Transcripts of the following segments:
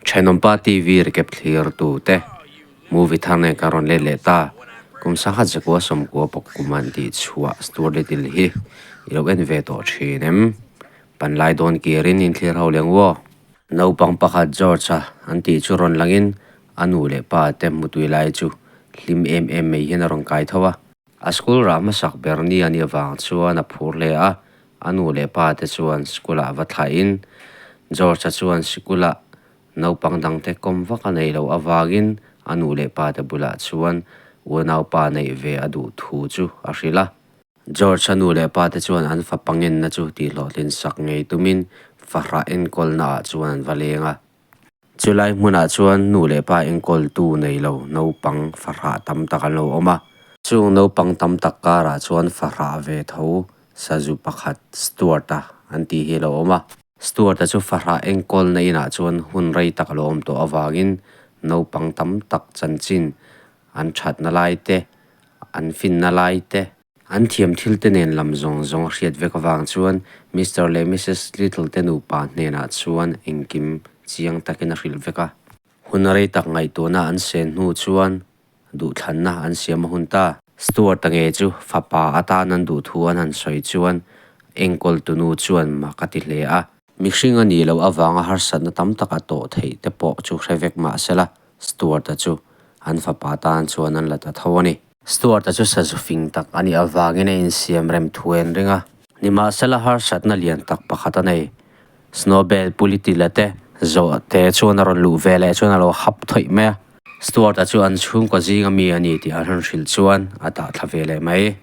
Thenawmpa TV recap thlir tute movie thar nen kan rawn let leh ta. Kum sangha zakua sawmkua pawh kum an tih chhuah Stuart Little hi i lo en ve tawh thin em? Panlai dawn kirin inthlir ho leng uaw. Naupang pakhat George-a an tih chu rawn langin a nu leh pa te mutui lai chu hlim em em mai hian a rawn kai tho a. A school rah hmasak ber ni a nih avang chuan a phur hle a, a nu leh pa te chuan school ah va thlahin George-a chuan sikul ah naupang dangte kawm vak a nei loh avangin a nu leh pa te bulah chuan unaupa neih ve a duh thu chu a hrilh a. George-a nu leh pa te chuan an fapa ngenna chu tihhlawhtlin sak ngei tumin fahrah enkawlna ah chuan an va leng a. Chulai hmunah chuan nu leh pa enkawltu nei lo naupang fahrah tam tak an lo awm a. Chung naupang tam tak karah chuan fahrah ve tho sazu pakhat Stuart-a an tih hi a lo awm a. Stuart-a chu fahrah enkawlna inah chuan hun rei tak a lo awm tawh avangin naupang tam tak chanchin an thatna lai te, an finna lai te, An thiam thil te nen lam zawng zawng a hriat vek avang chuan Mister leh Missus Little te nupa hnenah chuan engkim chiang takin a hrilh vek a. Hun rei tak ngaihtuahna an sen hnu chuan duhthlanna an siam a hun ta. Stuart-a nge chu fapa atan an duh thu an han sawi chuan enkawltu nu chuan mak a ti hle a. Mihring a nih loh avanga harsatna tam tak a tawh theih te pawh chu hre vek mah sela Stuart-a chu an fapa tan chuan an la ta tho a ni. Stuart-a chu sazu fing tak a nih avangin a insiam rem thu en ring a. Nimahsela harsatna lian tak pakhat a nei. Snowbell pulitila te zawh te chuan a rawn luh ve leh chuan a lo hap thawih mai a. Stuart-a chu an chhungkaw zinga mi a ni tih an rawn hrilh chuan a dah thla ve leh mai.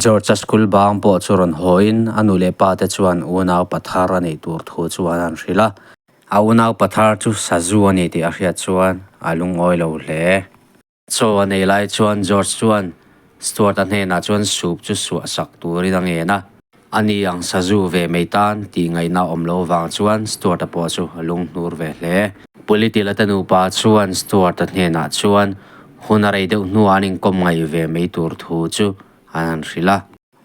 George-a school bang pawh chu rawn hawiin a nu leh pa te chuan unau pathar a neih tur thu chu an han hrilh a. A unau pathar chu sazu a ni tih a hriat chuan a lungawi lo hle. Chaw a nei lai chuan George chuan Stuart-a hnenah chuan soup chu suah sak turin a ngen a. Ani ang sazu ve mai tan tih ngaihna awm lo vang chuan Stuart-a pawh chu a lunghnur ve hle. Pulitila te nupa chuan Stuart-a hnenah chuan hun a rei deuh hnuah an inkawm ngaih ve mai tur thu chu an han hrilh a.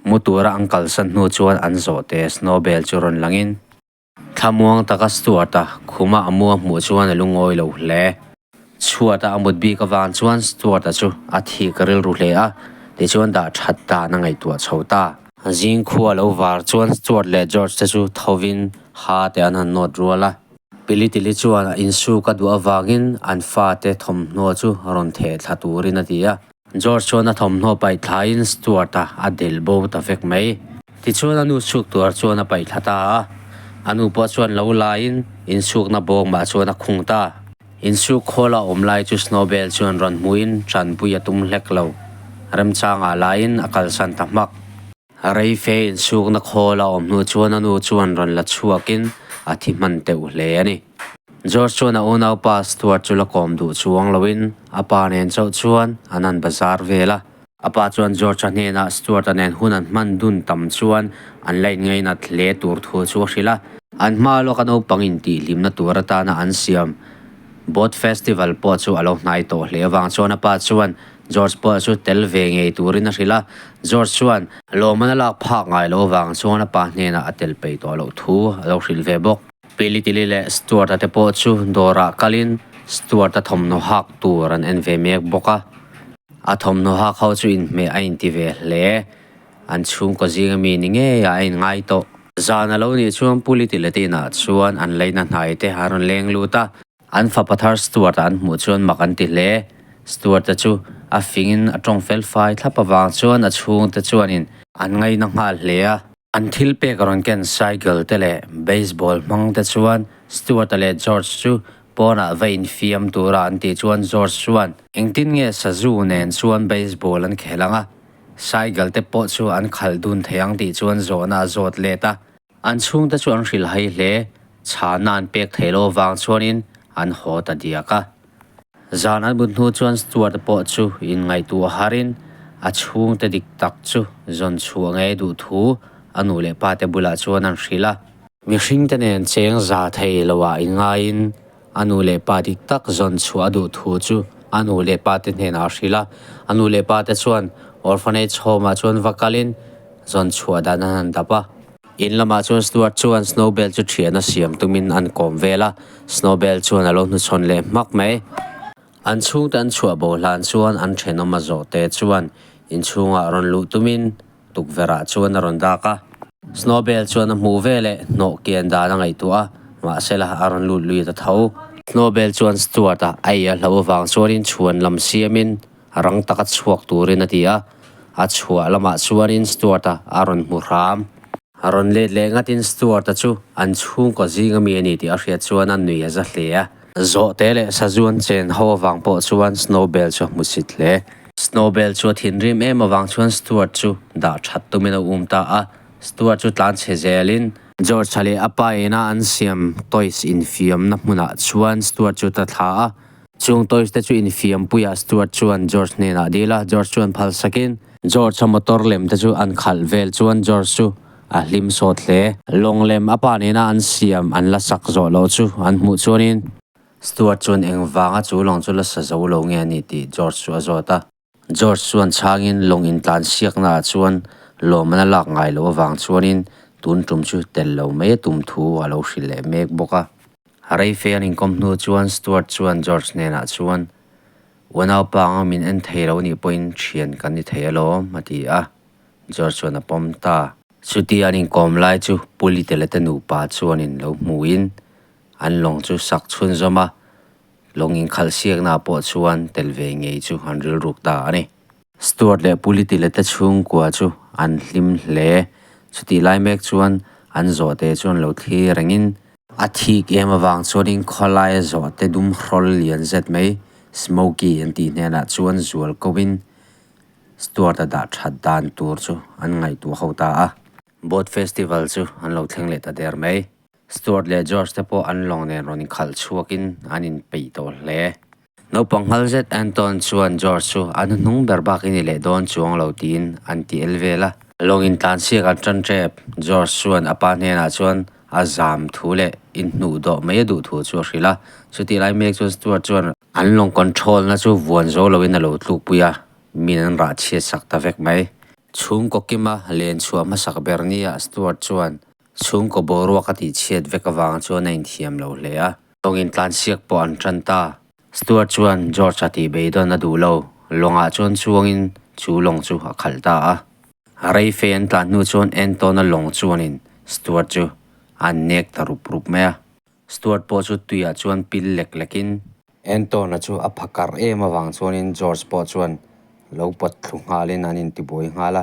Mu tura an kalsan hnu chuan an zawhte Snowbell chu rawn langin. Thlamuang taka Stuart-a khuma a mu a hmuh chuan a lungawi lo hle. Chhuata a mut bik avang chuan Stuart-a chu a thik rilru hle a, tichuan dah that dan a ngaihtuah chho ta. Zing khua lo var chuan Stuart leh George te chu thovin ha te an han nawt rual a. Pilitili chuan a insuk a duh avangin an fate thawmhnaw chu rawn theh thla turin a ti a. George chuan a thawmhnaw paih thlaiin Stuart-a a del bo ta vek mai. Tichuan a nu chhuk tur chuan a paih thla ta a, a nu pawh chuan lo laiin insukna bawngmah chuan a khung ta. Insuk khawl a awm lai chu Snowbell chuan rawn hmuhin tanpui a tum hlek lo. Remchangah laiin a kalsan ta hmak. Rei fe insukna khawl a awm hnu chuan a nu chuan rawn la chhuakin a thi hman teuh hle a ni. George chuan a unaupa Stuart chu la kawm duh chuang loin a pa nen chauh chuan an han bazar vel a. A pa chuan George-a hnenah Stuart-a nen hun an hman dun tam chuan an la inngainat hle tur thu chu a hrilh a. An hma lawka naupang intihhlimna tur atana an siam Boat Festival pawh chu a lo hnai tawh hle avang chuan a pa chuan George pawh chu tel ve ngei turin a hrilh a. George chuan lawmman a lak phak ngai loh avang chuan a pa hnenah a tel peih tawh loh thu a lo hrilh ve bawk. Pilitili leh Stuart-a te pawh chu dawrah kalin Stuart-a thawmhnaw hak tur an en ve mek bawk a. A thawmhnaw hak ho chu inhmeh a inti ve hle. An chhungkaw zinga mi ni ngeiah a inngai tawh. Zan a lo nih chuan Pulitili te inah chuan an leina hnai te a rawn leng lut a. An fapa thar Stuart-a an hmuh chuan mak an ti hle. Stuart-a chu a fingin a tawng fel fai thlap avang chuan a chhungte chuanin an ngaina nghal hle a. An thil pek rawn ken cycle te leh baseball hmang te chuan Stuart-a leh George chu pawnah va infiam tura an tih chuan George chuan engtin nge sazu nen chuan baseball an khel ang a, cycle te pawh chu an khalh dun thei ang tih chuan zawhna a zawt let a. An chhungte chu an hrilh hai hle, chhana an pek theih loh avang chuanin an haw ta diak a. Zan an mut hnu chuan Stuart pawh chu inngaihtuah harin a chhungte dik tak chu zawn chhuah ngei duh thu a nu leh pa te bulah chuan an hrilh a. Mihringte nen cheng za thei loah inngaiin a nu leh pa dik tak zawn chhuah a duh thu chu a nu leh pa te hnenah a hrilh a. A nu leh pa te chuan orphanage home ah chuan va kalin zawn chhuah dan an han dap a. In lamah chuan Stuart chuan Snowbell chu thian a siam tumin an kawm vel a, Snowbell chuan a lo hnuchhawn leh hmak mai. An chhungte an chhuah bo hlan chuan an thenawm a zawh te chuan inchhungah rawn luh tumin tukverhah chuan a rawn dak a. Snowbell chuan a hmuh veleh hnawh kian dan a ngaihtuah a, mahsela a rawn lut lui ta tho. Snowbell chuan Stuart-a a ei a hloh avang chuanin chhuan lam siamin rang taka chhuak turin a ti a, a chhuah lamah chuanin Stuart-a a rawn hmu hram. A rawn let leh ngatin Stuart-a chu an chhungkaw zing ami a ni tih a hriat chuan a nui a za hle a. Zawhte leh sazu an chen ho avang pawh chuan Snowbell chu a hmu chit hle. Snowbell chu a thinrim em avang chuan Stuart chu dah that tumin a um ta a, Stuart chu tlan chhe zelin. George-a leh a pa ina an siam toys infiamna hmunah chuan Stuart chu ta thla a. Chung toys te chu infiampuiah Stuart chuan George hnenah a dil a, George chuan phal sakin. George-a motor lem te chu an khalh vel chuan George chu a hlim sawt hle. Lawng lem a pa nena an siam an la sak zawh loh chu an hmuh chuanin. Stuart chuan engvanga chu lawng chu la sa zo lo nge a ni tih George chu a zawt a. George chuan chhangin lawng intlan siaknaah chuan lawmman a lak ngai loh avang chuanin tun tum chu tel lo mai a tum thu a lo hrilh leh mek bawk a. Reife an inkawm hnu chuan Stuart chuan George hnenah chuan, Unaupa anga min en thei lo nih pawhin thian kan ni thei alawm, a ti a. George chuan a pawm ta. Chuti an inkawm lai chu Pulitele te nupa chuanin lo hmuin an lawng chu sak chhunzawm a. Lawng inkhalh siaknaah pawh chuan tel ve ngei chu an rilruk ta a ni. Stuart leh Pulitile te chhungkua chu an hlim hle. Chutih lai mek chuan an zawhte chuan lo thlir rengin. A thik em avang chuanin khawlaia zawhte dum hrawl lian zet mai Smokey an tih hnenah chuan zual koin Stuart-a dah that dan tur chu an ngaihtuah ho ta a. Boat Festival chu an lo thleng leh ta der mai. Stuart leh George te pawh an lawng nen rawn inkhalh chhuakin an inpeih tawh hle. Naupang nghal zet Anton chuan George chu a hnuhnung ber bak i ni leh dawn chuang lo tiin an ti el vel a. Lawng intlansiak an tan tep. George chuan a pa hnenah chuan a zam thu leh inhnuh dawh mai a duh thu chu a hrilh a. Chutih lai mek chuan Stuart chuan an lawng control na chu vuan zo loin a lo tlukpui a, min an rah chhiat sak ta vek mai. Chhungkaw kima len chhuah hmasak ber nia Stuart chuan Chhungkaw boruak a tihchhiat vek avang chuan a inthiam lo hle a. Lawngin tlansiak pawh an tan ta. Stuart chuan George a tih beidawn a duh lo. Lawngah chuan chuangin chu lawng chu a khalh ta a. A rei fei an tlan hnu chuan Entawna lawng chuanin Stuart chu a nek ta rup rup mai a. Stuart pawh chu tuiah chuan pil lek lekin. Entawna chu a phakar em avang chuanin George pawh chuan lo pawt thlu nghalin an intibuai nghal a.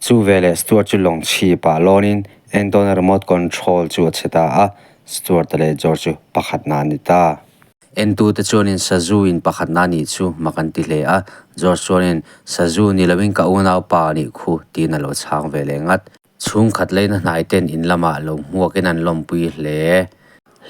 Chu veleh Stuart chu lawng chhipah lawnin Entawna remote control chu a chhe ta a, Stuart-a leh George chu pakhatna an ni ta. Entute chuanin Sazu in pakhatna nih chu mak an ti hle a, George chuanin Sazu ni loin ka unaupa a nih khu tiin a lo chhang ve leh ngat. Chhungkhat leina hnai ten in lamah lo hmuakin an lawmpui hle.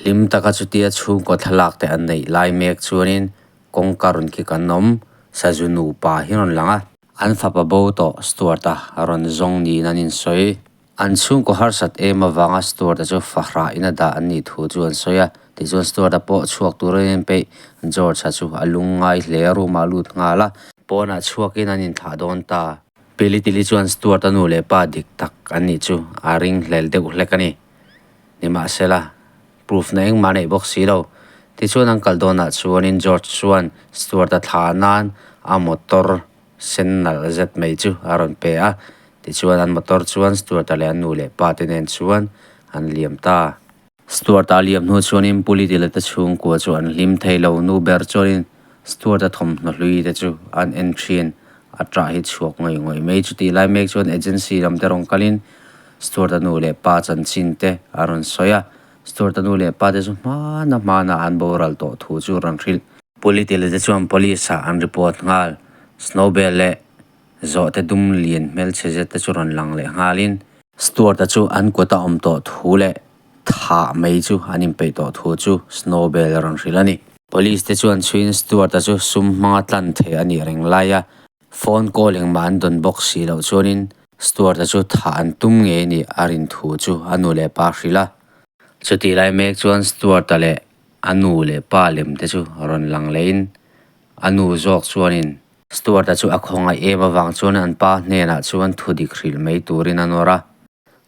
Hlim taka chutia chhungkaw thlalak te an neih lai mek chuanin kawngka rawn khi kan awm, Sazu nupa hi rawn lang a. An fapa bo tawh Stuart-a rawn zawng niin an insawi. An chhungkaw harsat em avanga Stuart-a chu fahrah in a dah an nih thu chu an sawi a. Tichuan Stuart-a pawh chhuak turin a inpeih. George-a chu a lungngai hle a, room-ah a lut nghal a. Pawnah chhuakin an inthlah dawn ta. Pilitili chuan Stuart-a nu leh pa dik tak an nih chu a ringhlel deuh hlek a ni. Nimahsela, proof na engmah a neih bawk si lo. Tichuan an kal dawnah chuanin George chuan Stuart-a thlah nan a motor sen nalh zet mai chu a rawn pe a. Tichuan an motor chuan Stuart-a leh a nu leh pa te nen chuan an liam ta. Stuart-a liam hnu chuanin Pulitila te chhungkua chu an hlim thei lo. Nu ber chuanin Stuart-a thawmhnaw hlui te chu an en thin. A ṭah hi chhuak ngawih ngawih mai. Chutih lai mek chuan agency lam te rawn kalin Stuart-a nu leh pa chanchin te a rawn sawi a. Stuart-a nu leh pa te chu hmana hmana an boral tawh thu chu rawn hrilh. Pulitila te chuan police ah an report nghal. Snowbell leh Zawhte dum lian hmelchhe zet te chu rawn lang leh nghalin. Stuart-a chu an kut a awm tawh thu leh thah mai chu an inpeih tawh thu chu Snowbell a rawn hrilh a ni. Police te chuan chhuiin Stuart-a chu sum hmanga tlan thei a nih reng lai a, phone call engmah an dawn bawk si loh chuanin Stuart-a chu thah an tum ngei nih a rin thu chu a nu leh pa a hrilh a. Chutih lai mek chuan Stuart-a leh a nu leh pa lem te chu rawn lang lehin a nu zawk chuanin Stuart-a chu a khawngaih em avang chuan an pa hnenah chuan thu dik hrilh mai turin a nawr a.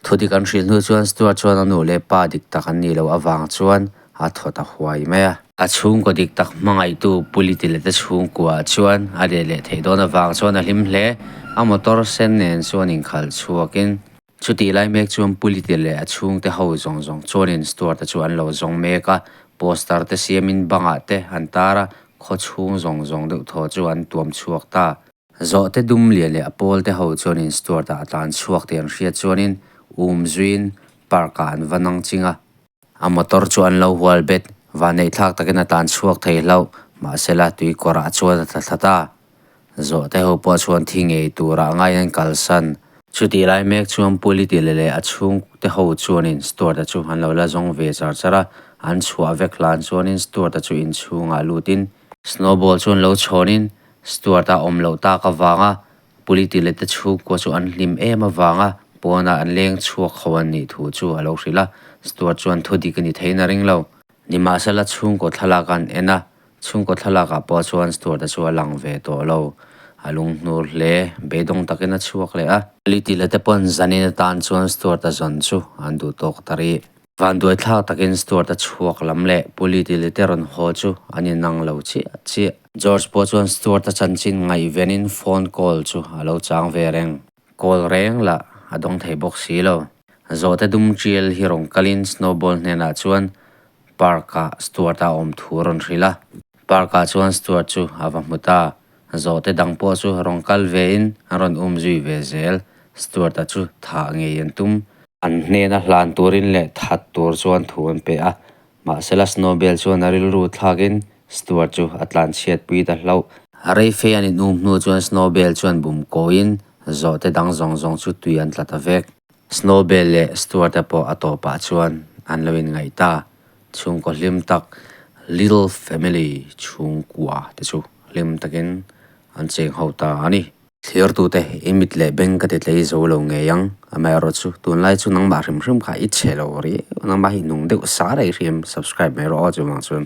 Thudik an hrilh hnu chuan Stuart chuan a nu leh pa dik tak an nih loh avang chuan a thaw ta huai mai a. A chhungkaw dik tak hmangaihtu Pulitile te chhungkuaah chuan a leh leh theih dawn avang chuan a hlim hle. A motor sen nen chuan inkhalh chhuakin chutih lai mek chuan Pulitile leh a chhungte ho zawng zawng chuanin Stuart-a chu an lo zawng mek a. Poster te siamin bangah te an tar a, khaw chhung zawng zawng deuh thaw chu an tuam chhuak ta. Zawhte dum lian leh a pawl te ho chuanin Stuart-a a tlan chhuak tih an hriat chuanin um zuiin park-ah an va nang ching a. A motor chu an lo hual bet, vanneih thlak takin a tlan chhuak thei hlauh, mahsela tui kawrah chuan a tla thla ta. Zawhte ho pawh chuan thi ngei turah ngaiin an kalsan. Chutih lai mek chuan Pulitile leh a chhungte ho chuanin Stuart-a chu an lo la zawng ve char char a, an chhuah vek hlan chuanin Stuart-a chu inchhungah lutin Snowball chuan lo chhawnin Stuart-a awm loh tak avanga Pulitile te chhungkua chu an hlim em avanga pawnah an leng chhuak ho an nih thu chu a lo hrilh a, Stuart chuan thu dik a ni theiin a ring lo. Nimahsela chhungkaw thlalak an en a, chhungkaw thlalakah pawh chuan Stuart-a chu a lang ve tawh lo. A lunghnur hle, beidawng takin a chhuak leh a. Pulitile te pawn zanin atan chuan Stuart-a zawn chu an duh tawk ta rih. Vanduai thlak takin Stuart-a chhuak lam leh Pulitile te rawn haw chu an inang lo chiah chiah. George pawh chuan Stuart-a chanchin ngaihvenin phone call chu a lo chang ve reng. Call reng lah a dawng thei bawk si lo. Zawhte dum tial hi rawn kalin Snowball hnenah chuan park-ah Stuart-a awm thu a rawn hrilh a. Park-ah chuan Stuart chu a va hmu ta. Zawhte dang pawh chu rawn kal vein an rawn um zui ve zel. Stuart-a chu thah ngei an tum. An hnena hlan turin leh that tur chuan thu an pe a. Mahsela Snowbell chuan a rilru thlakin Stuart chu a tlanchhiatpui ta hlauh. Reifei an inum hnu chuan Snowbell chuan bum kawiin zawhte dang zawng zawng chu tui an tla ta vek. Snowbell leh Stuart-a pawh a tawpah chuan an lo inngaih ta. Chhungkaw hlim tak Little Family chhungkua te chu hlim takin an cheng ho ta a ni. Thirtute i mit leh beng ka ti tlei zo lo ngei ang, amaherawh chu tunlai chu nangmah hrim hrim kha i chhe lo riau, nangmah hi nung deuh sa rei hrim, subscribe mai rawh aw chuvang chuan.